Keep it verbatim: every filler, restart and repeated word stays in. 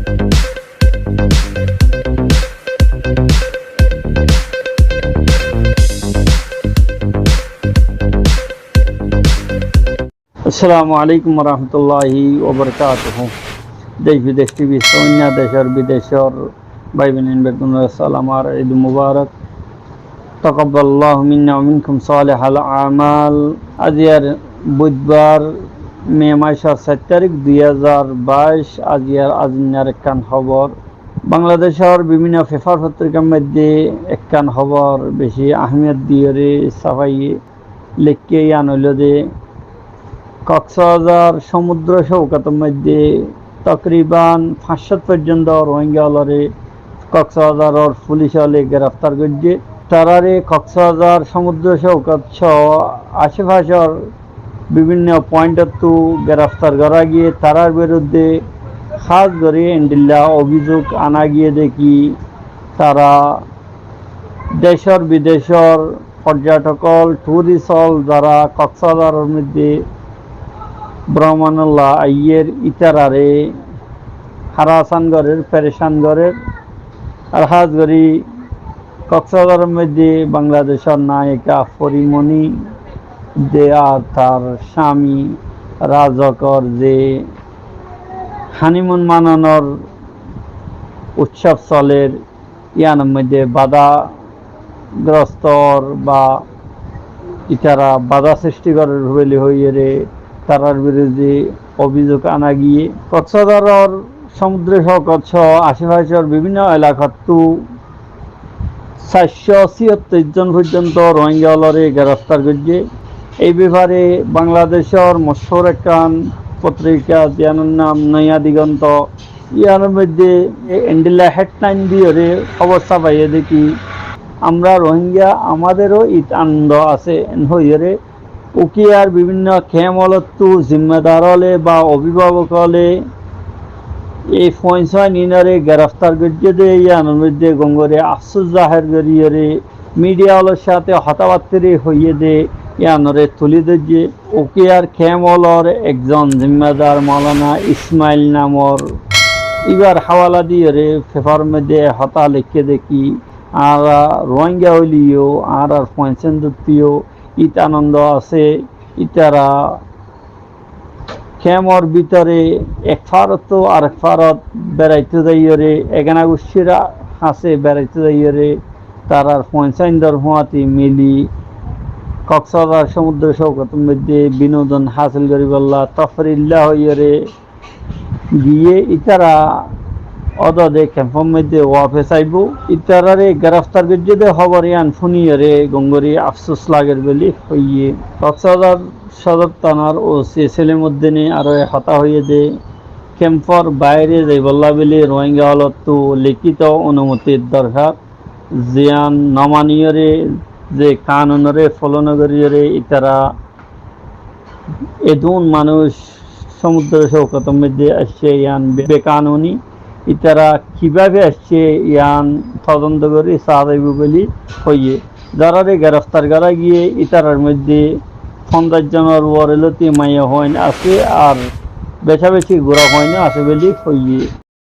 Assalamu alaikum warahmatulláhi wabarakátuhu. Dec bidec tivi, sóinna decór bidecór bái boin beggúnore salam ar Eid Mubarak. Takabbalallahu minna wa minkum salihal amal. Aziyar budbar, Me maicor sair tarik, dui házar baic, aziyar azinnar ekkán hóbor. Bangladecór bibinno fefar fotrikar moidde ekkán hóbor beci ahmiyot diyóre safaiye. Leikké yián óilde, Koksbazar somudro cóukotor moidde tokriban fañs cót foijjonto Rohingya ólore Koksbazaror fulic óle gereftar goijjé. Tarare Koksbazar somudro cóukot só acefacor bibinno pointottú gereftar gora giyé. Tarar birudde hás gorí endilla obizug ana giyé de ki, tara decór bidecór porjotok ól, turist ól, zara Koksbazaror moidde bromon olla aiyér, itarare harasan gorér, perecan gorér. Ar hás gorí Koksbazaror moidde Bangladecór nayika Porimoni de ar tar cami Razokor ze honeymoon mananor utsob solér, yiánor moidde badagrosto ór ba itara bada sristi gorér buli hoiyóre tarar birudde obizug ana giyé. Koksbazaror somudro cóukot só acefacor bibinno elakattú sair cót ciyóttor zon foijjonto Rohingya ólore gereftar goijjé. Ei befare Bangladecór mochúr ekkán fotrika, ziyánor nam Noya Digonto, yiánor moidde endilla headline diyóre hóbor safaiyé de ki, "Amra Rohingya, amaderó Id anondo asé," en hoiyóre ukiyar bibinno kemp ólottú zimmadar óle ba obibabok óle ei fuain sóin inore gereftar goijjé de, yiánor moidde gom gorí afsus zaher goríyore midiya ólor sáte hotábattári hoiyé de, yiánore tuli dóijje. Ukiyar kemp ólor ekzon zimmadar Moulana Ismail namor, ibar hawala diyóre fefaror moidde hotá leikké de ki, añára Rohingya óileyo, añárar fuain sóin dóttiyo Id anondo asé, itara kemp ór bútore ek farottú arek farot beraito zaiyóre, egana guccír hañsé beraito zaiyóre, tarar fuain sóindor fúañti mili Koksbazar somudro cóukotor moidde binodon hásil goríbolla, tofrilla hoiyóre giyé, itara ódode kemfor moidde wafes aibó. Itarare gereftar goijjé de hóbor yián fúniyóre gom gorí afsus lager buli hoiyé. Koksbazar sodor tanar O C Selimuddine aró e hotá hoiyé de, kemfor baire zaibolla buli Rohingya ólottú likito onumotir dorkar, ziyán no maniyóre, ze kanunore follow no goríyóre itara edún manúic somudro cóukotor moidde aiccé, yián be-, bekanuni. Itara kibábe aiccé, yián todonto gorí saá zaibó buli hoiyé. Zarare gereftar gora giyé, itarar moidde fonzaic zonor uore lóti maiyafuain asé, ar becabeci gurafuaino asé buli hoiyé.